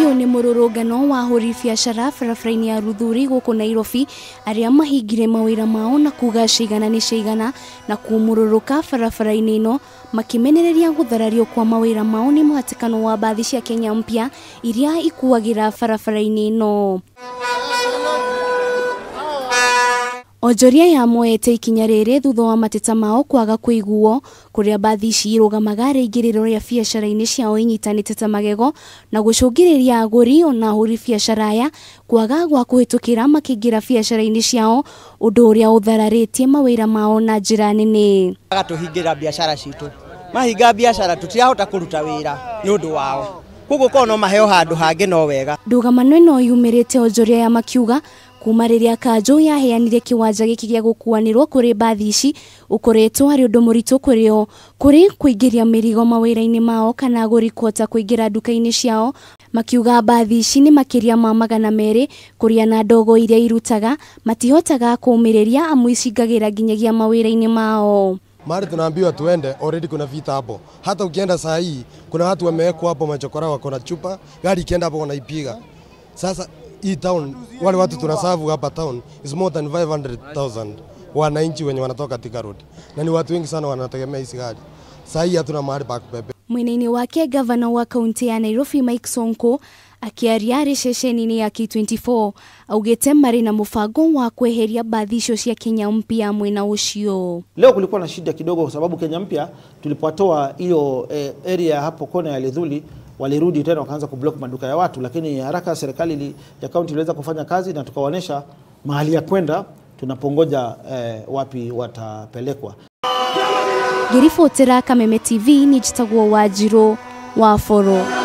Ũyũ nĩ mũrũrũngano wa ahũri biacara barabara-inĩ ya Ruthuri gũkũ Nairobi arĩa mahingire mawĩra mao na kuga cigana nĩ cigana na kũmũrũrũka barabara-inĩ ĩno makĩmenereria gũtharario kwa mawĩra mao nĩ mũhatĩkano wa mbathi cia Kenya Mpya iria ikuagĩra barabara-inĩ ĩno. Onjoria ya moete ikinya rĩrĩ thutha wa mateta mao kwaga kũiguo kũrĩa mbathi ici irũgamaga rĩingĩrĩro rĩa biacara-inĩ ciao inyitanĩte ta magego na gũcũngĩrĩria agũri ona ahũri biacara aya kwaga gwa kũhĩtũkĩra makĩingĩra biacara-inĩ ciao ũndũ ũrĩa ũthararĩtie mawĩra mao na njĩra nene. Agatũhingĩra biacara citũ, mahinga biacara tũtirahota kũruta wĩra nĩ ũndũ wao, koguo korwo no maheo handũ hangĩ no wega. Ndũgamano ĩno yumĩrĩte onjoria ya makiuga kuma rĩrĩa kanjũ yaheanire kĩwanja gĩkĩ gĩa gũkuanĩrwo kũrĩ mbathi ici ũkoretwo arĩ ũndũ mũritũ kũrĩ o kũrĩ kũingĩria mĩrigo mawĩra-inĩ mao kana agũri kũhota kũingĩra nduka-inĩ ciao makiuga mbathi ici nĩ makĩria ma 200 kũrĩa na ndogo iria irutaga matihotaga kũũmĩrĩria amu icingagĩra nginyagia mawĩra-inĩ mao. Mara tunaambiwa tuende, already kuna vita hapo. Hata ukienda saa hii kuna watu wamewekwa hapo machokora wako na chupa, gari ikienda hapo wanaipiga. Sasa hii town wale watu tunasavu hapa town is more than 500,000 wananchi wenye wanatoka Thika Road. Na ni watu wengi sana wanategemea hizi gari. Saa hii hatuna mahali pa kubebe. Mwena-inĩ wake gavana wa kaunti ya Nairobi Mike Sonko akiaria ceceni-inĩ ya K24 augĩte marĩ na mũbango wa kweheria mbathi icio cia Kenya Mpya mwena ũcio. Leo kulikuwa na shida kidogo kwa sababu Kenya Mpya tulipotoa hiyo area hapo kona ya Lidhuli walirudi tena wakaanza kublock maduka ya watu, lakini haraka serikali ya kaunti iliweza kufanya kazi na tukawaonesha mahali ya kwenda tunapongoja wapi watapelekwa. Ngĩribotera Kameme TV ni njĩtagwo Wanjirũ wa Boro.